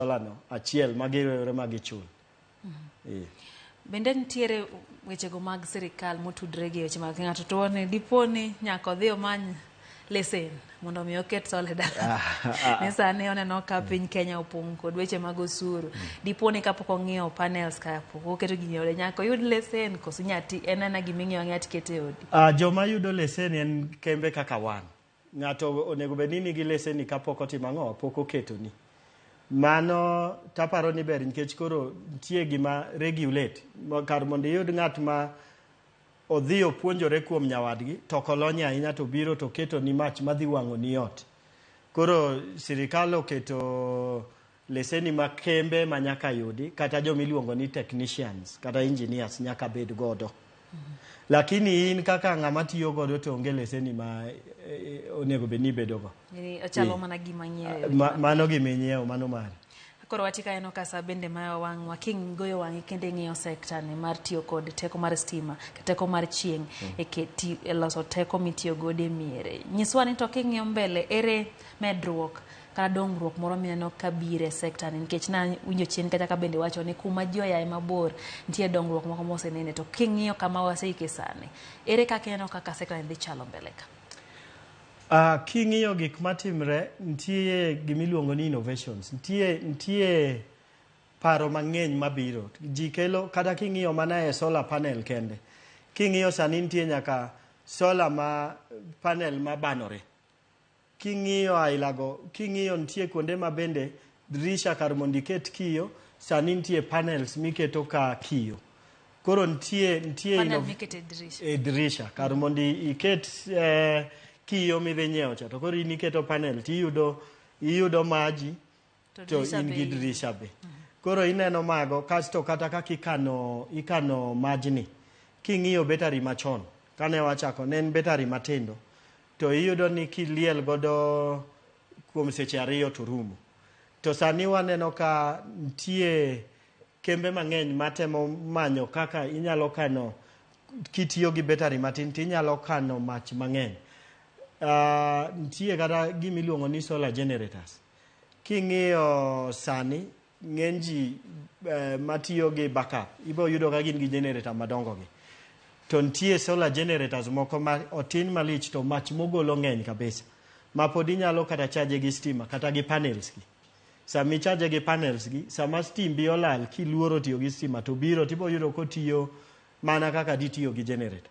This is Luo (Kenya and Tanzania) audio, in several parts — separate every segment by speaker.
Speaker 1: Solar no achiel ma giriwore ma gichul. Eh.
Speaker 2: Bende nitiere wechego mag sirikal motudre gi weche mag ng'ato to ni dipo ni nyaka odhi omany lesen mondo mi oket sola e dala. Ni sani oneno ka piny Kenya opong' kod weche mag osuru. Dipo ni kapok ong'iewo panels ka pok oketo gini e ode nyaka oyud lesen koso inya ti en ana gima ing'iewo ang'iewa tiketo e odi.
Speaker 1: Ah, joma yudo lesen en kembe kaka wan. Ng'ato onego bed ni nigi leseni kapok otimo ang'o, pok oketoni. Mano taparo ni ber nikech koro nitie gima regulate. Kar mondo iyud ng'at ma odhi opuonjore kuom nyawadgi to ok olony ahinya to biro to oketoni mach madhi wang'oni ot. Koro sirikal oketo leseni ma kembe ma nyaka yudi kata joma iluongo ni technicians kata engineers nyaka bed godo. Lakini in kaka ng'ama tiyo godo to onge leseni ma onego bed ni ibedo go.
Speaker 2: Ni ochalo mana gima ng'iewo.
Speaker 1: Mano gima inyiewo, mano mari.
Speaker 2: Koro wati ka aneno ka sa bende mayo wang'wa kingoyo wang'i kendo ing'iyo sekta ni mar tiyo kod teko mar stima, teko mar chieng' e keti, e loso teko mitiyo godo e miere. Nyiswa ni to king'iyo mbele ere medruok kata dongruok moro mineno ka biro e sekta ni nikech nawinjo chien kacha ka bende wacho ni kuma ji oyae mabor nitie dongruok moko mosenene to king'iyo kama waseike sani ere kaka ineno kaka sekta ni dhi chalo mbele ka?
Speaker 1: King'iyo gik matimre, nitie gimiluongo ni innovations. Nitie paro mang'eny mabiro. Ji kelo, kata king'iyo mana e solar panel kende. King'iyo sani nitie nyaka solar ma panel mabanore. King'iyo ailago, king'iyo nitie kuonde ma bende dirisha kar mondo iket kiyo, sani nitie panels miketo ka kiyo. Koro nitie
Speaker 2: Panel miketo e dirisha.
Speaker 1: E dirisha kar mondo iket kiyo midhi nyiewo cha to koro in iketo panel tiyudo iyudo maji
Speaker 2: to
Speaker 1: in gi dirisha be. Koro ineno mago kasto kata kaka ikano majni king'iyo betari machon kane wachako ne en betari matindo to iyudo ni kiliel godo kuom seche 2 to rumo. To sani waneno ka nitie kembe mang'eny matemo manyo kaka inyalo kano kitiyo gi betari matin tinyalo kano mach mang'eny. Nitie kata gimiluongo ni solar generators. King'iyo sani ng'eny ji matiyo gi backup ibo yudo ka gin gi generator madongo gi. To nitie solar generators moko ma otin malich to mach mogolo ng'eny kabisa. Ma pod inyalo kata charge gi stima kata gi panels gi. Sama ichaje gi panels gi, sama stimbi olal kiluoro tiyo gi stima to biro tibo yudo kotiyo mana kaka ditiyo gi generator.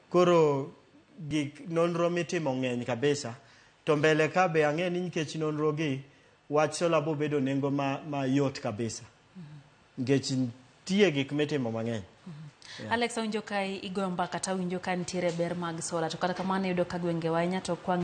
Speaker 1: Koro gik nonro mitimo ng'eny kabisa. To mbele ka be ang'e ni nikech nonro gi, wach solar bo bedo nengo ma yot kabisa. Nikech nitie gik mitimo mang'eny.
Speaker 2: Yeah. Alex, awinjo ka igoyo mbaka to awinjo ka nitiere ber mag solar to kata kamano iyudo ka gwengewa ahinya to kwa